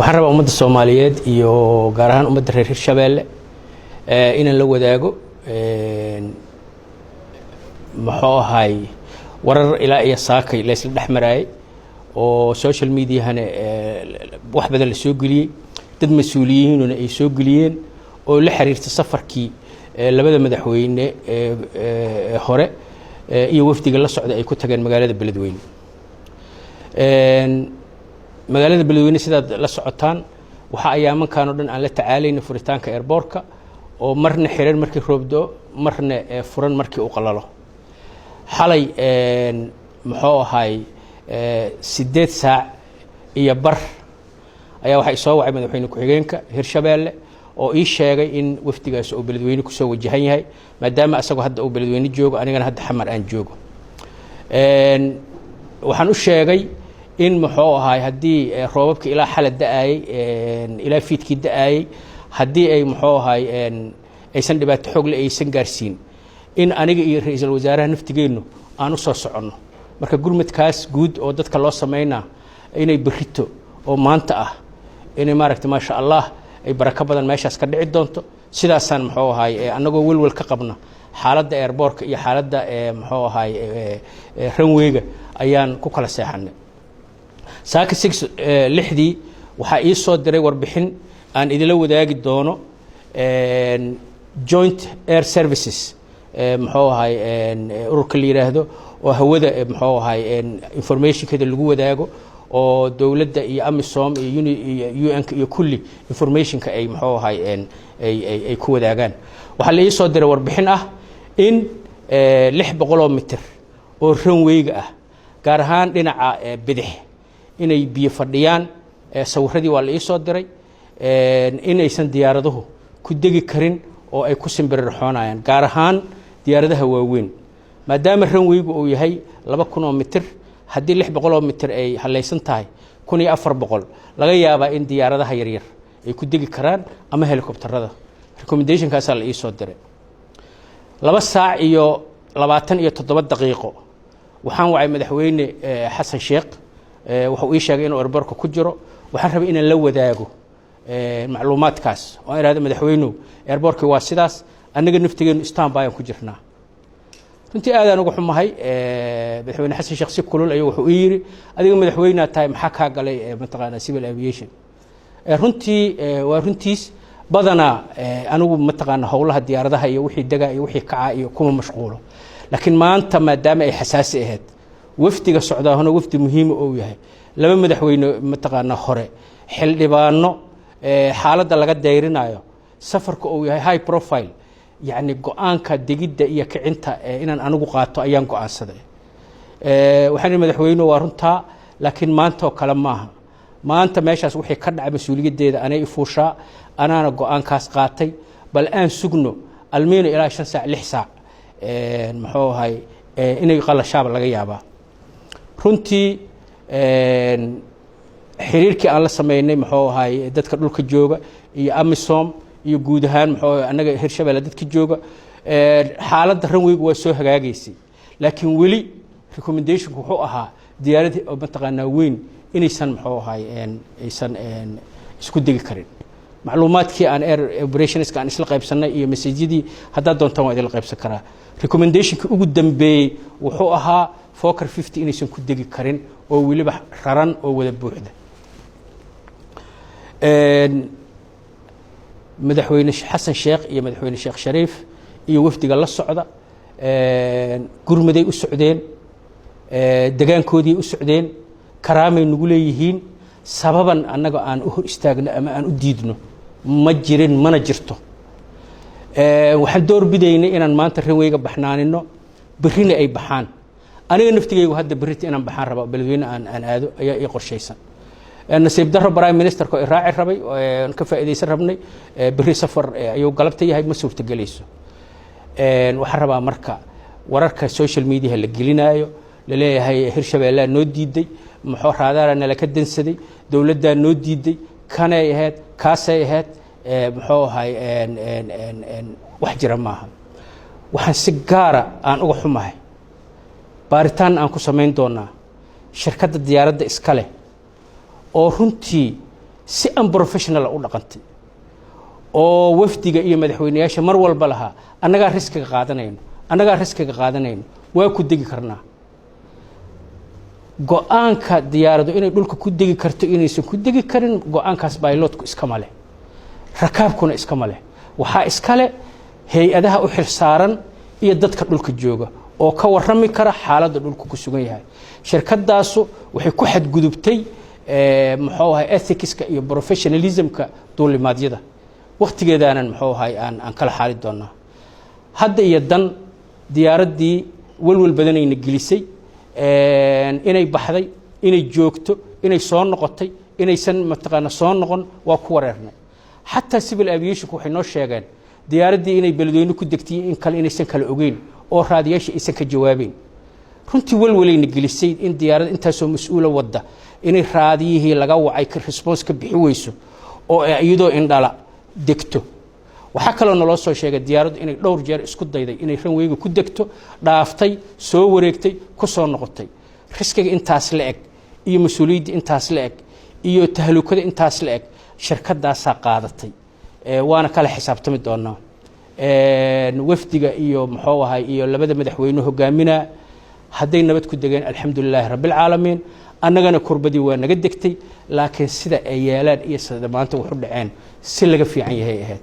Waxaan rabaa ummadda Soomaaliyeed iyo gaar ahaan ummadda reer Hirshabeelle inaan la wadaago, muxuu ahay, warar ilaa iyo saakay la isla dhex maraayay oo social mediahana wax badan la soo geliyey, dad mas-uuliyiinuna ay soo geliyeen, oo la xiriirta safarkii labada madaxweyne ee hore iyo wafdiga la socda ay ku tageen magaalada Beledweyne. Magaalada Beledweyne, sidaad la socotaan, waxaa ayaamankan o dhan aan la tacaalayna furitaanka airportka oo marna xiran markii roobdo, marna furan markii uu qalalo. Xalay, muxuu ahay, 8:30 ayaa waxaa isoo wacay madaxweyne ku-xigeenka Hirshabeelle oo ii sheegay in wafdigaas uu Beledweyne kusoo wajahan yahay, maadaama asagoo hadda uu Beledweyne joogo, anigana hadda Xamar aan joogo. Waxaan u sheegay in, muxuu ahaay, haddii roobabka ilaa xala da-aayey, ilaa fiidkii da-aayey, haddii ay, muxuu ahaay, aysan dhibaato xoogle aysan gaarsiin, in aniga iyo ra-iisul wasaaraha naftigeennu aan u soo soconno. Marka gurmadkaas guud oo dadka loo sameynaa inay berrito oo maanta ah inay, maaragtay, maasha Allah, ay barako badan meeshaas ka dhici doonto. Sidaasaan, muxuu ahaay, annagoo welwel ka qabna xaaladda airportka iyo xaaladda, muxuu ahaay, runwayga ayaan ku kala seexanay. Saaka 6, 6dii waxaa ii soo diray warbixin aan idila wadaagi doono Joint Air Services, muxuu ahay, ururka la yidhaahdo oo hawada, muxuu ahay, informationkeeda lagu wadaago, oo dowladda iyo AMISOM iyo uni iyo UN-ka iyo kulli informationka ay, muxuu ahay, ay ku wadaagaan. Waxaa la ii soo diray warbixin ah in 600 mitir oo runwayga ah, gaar ahaan dhinaca bidix, inay biyo fadhiyaan. Sawiradii waa la ii soo diray, inaysan diyaaraduhu ku degi karin oo ay ku simbirirxoonayaan, gaar ahaan diyaaradaha waaweyn, maadaama runwaygu uu yahay 2000 mitir. Haddii 600 mitir ay halaysan tahay, 1400 laga yaabaa in diyaaradaha yaryar ay ku degi karaan ama helicopterada. Recommendationkaasaa la ii soo diray. 2 saac iyo 27 daqiiqo waxaan wacay madaxweyne Xasan Sheekh. Wuxuu ii sheegay inuu airportka ku jiro. Waxaan rabay inaan la wadaago macluumaadkaas oo aan ihahdo: "Madaxweynuhu, airportkii waa sidaas, annaga naftigeenu standby aan ku jirnaa." Runtii aadaan uga xumahay, madaxweyne Xasan Sheekh si kulul ayuu wuxuu ii yidhi: "Adiga madaxweynea tahay, maxaa kaa galay, mataqaanaa, civil aviation?" Runtii waa runtiis. Badanaa anigu, mataqaana, howlaha diyaaradaha iyo wixii dega iyo wixii kaca iyo kuma mashquulo, laakiin maanta maadaama ay xasaasi ahayd, wafdiga socdaahuna wafdi muhiima ou yahay, laba madaxweyne, mataqaana, hore, xildhibaano, xaaladda laga dayrinayo, safarka uu yahay high profile, yacni go-aanka degidda iyo kicinta inaan anigu qaato ayaan go-aansaday. Waxaan ihi: "Madaxweyne, waa runtaa, laakiin maanta oo kale maaha. Maanta meeshaas wixii ka dhacay mas-uuliyaddeeda anay ifuushaa, anaana go-aankaas qaatay. Bal aan sugno almiino ilaa 5 saac, 6 saac, muxuu ahay, inay qalashaaba laga yaabaa." Runtii xiriirkii aan la sameynay, muxuu ahay, dadka dhulka jooga iyo AMISOM iyo guud ahaan, muxuu, annaga Hirshabelle dadka jooga, xaaladda runwaygu waa soo hagaagaysay, laakiin weli recommendationku wuxuu ahaa diyaarad, mataqaanaa, weyn inaysan, muxuu ahay, aysan isku degi karin. Macluumaadkii aan air operationska aan isla qaybsanay iyo messajyadii haddaad doontaan waa idinla qaybsan karaa. Recommendationkii ugu dambeeyey wuxuu ahaa Fokker 50 inaysan ku degi karin oo weliba raran oo wada buuxda. Madaxweyne Xasan Sheekh iyo madaxweyne Sheekh Shariif iyo wafdiga la socda gurmaday u socdeen, degaankoodii u socdeen, karaamay nagu leeyihiin. Sababan annaga aan u hor istaagno ama aan u diidno ma jirin, mana jirto. Waxaan door bidaynay inaan maanta runwayga baxnaanino, berrina ay baxaan. Aniga naftigaygu hadda berrita inaan baxaan raba, Beledweyne aan aado ayaa ii qorshaysan. Nasiib daro, prime ministerka oo raaci rabay, aan ka faa'iidaysan rabnay, berri safar ayuu galabta yahay, ma suurtagelayso. Waxaan rabaa marka wararka social mediaha la gelinaayo, laleeyahay Hirshabeellea noo diiday, muxuu raadaara nala ka dansaday, dowladdaa noo diiday, kanay ahayd, kaasay ahayd, muxuu ahay, wax jira maaha. Waxaan si gaara aan uga xumahay, baaritaan aan ku samayn doonaa, shirkadda diyaaradda iska leh oo runtii Si unprofessional u dhaqantay oo wafdiga iyo madaxweyneyaasha mar walba lahaa, "Annagaa riskiga qaadanayno, annagaa riskiga qaadanayno, waa ku degi karnaa." Go-aanka diyaaradu inay dhulka ku degi karto, inaysan ku degi karin, go-aankaas pilotku iskama leh, rakaabkuna iskama leh. Waxaa iskale hay-adaha u xilsaaran iyo dadka dhulka jooga oo ka warrami kara xaaladda dhulka ku sugan yahay. Shirkadaasu waxay ku xadgudubtay, muxuu ahay, ethicska iyo professionalismka duulimaadyada. Wakhtigeedaanan, muxuu ahay, aan kala xaali doonaa. Hadda iyo dan diyaaraddii welwel badanayna gelisay, inay baxday, inay joogto, inay soo noqotay, inaysan mataqaana soo noqon, waa ku wareernay. Xataa civil aviationku waxay noo sheegeen diyaaraddii inay Beledweyne ku degtay in kale inaysan kala ogeyn oo raadiyaasha aysan ka jawaabeyn. Runtii welwalayna gelisay in diyaarad intaasoo mas-uula wadda inay raadiyihii laga wacay response ka bixi weyso oo iyadoo indhala degto. Waxaa kaloo naloo soo sheegay diyaaraddu inay dhowr jeer isku dayday inay runwayga ku degto, dhaaftay, soo wareegtay, ku soo noqotay. Riskiga intaas la eg iyo mas-uuliyadda intaas la eg iyo tahlukada intaas la eg shirkadaasaa qaadatay, waana kala xisaabtami doonaa. Wafdiga iyo, muxuu ahay, iyo labada madaxweyne hogaaminaa hadday nabad ku degeen, alxamdu lilaahi rabbi alcaalamiin, annagana kurbadii waa naga degtay. Laakiin sida ay yeelaan iyo sida maanta waxu dhaceen si laga fiican yahay ahayd.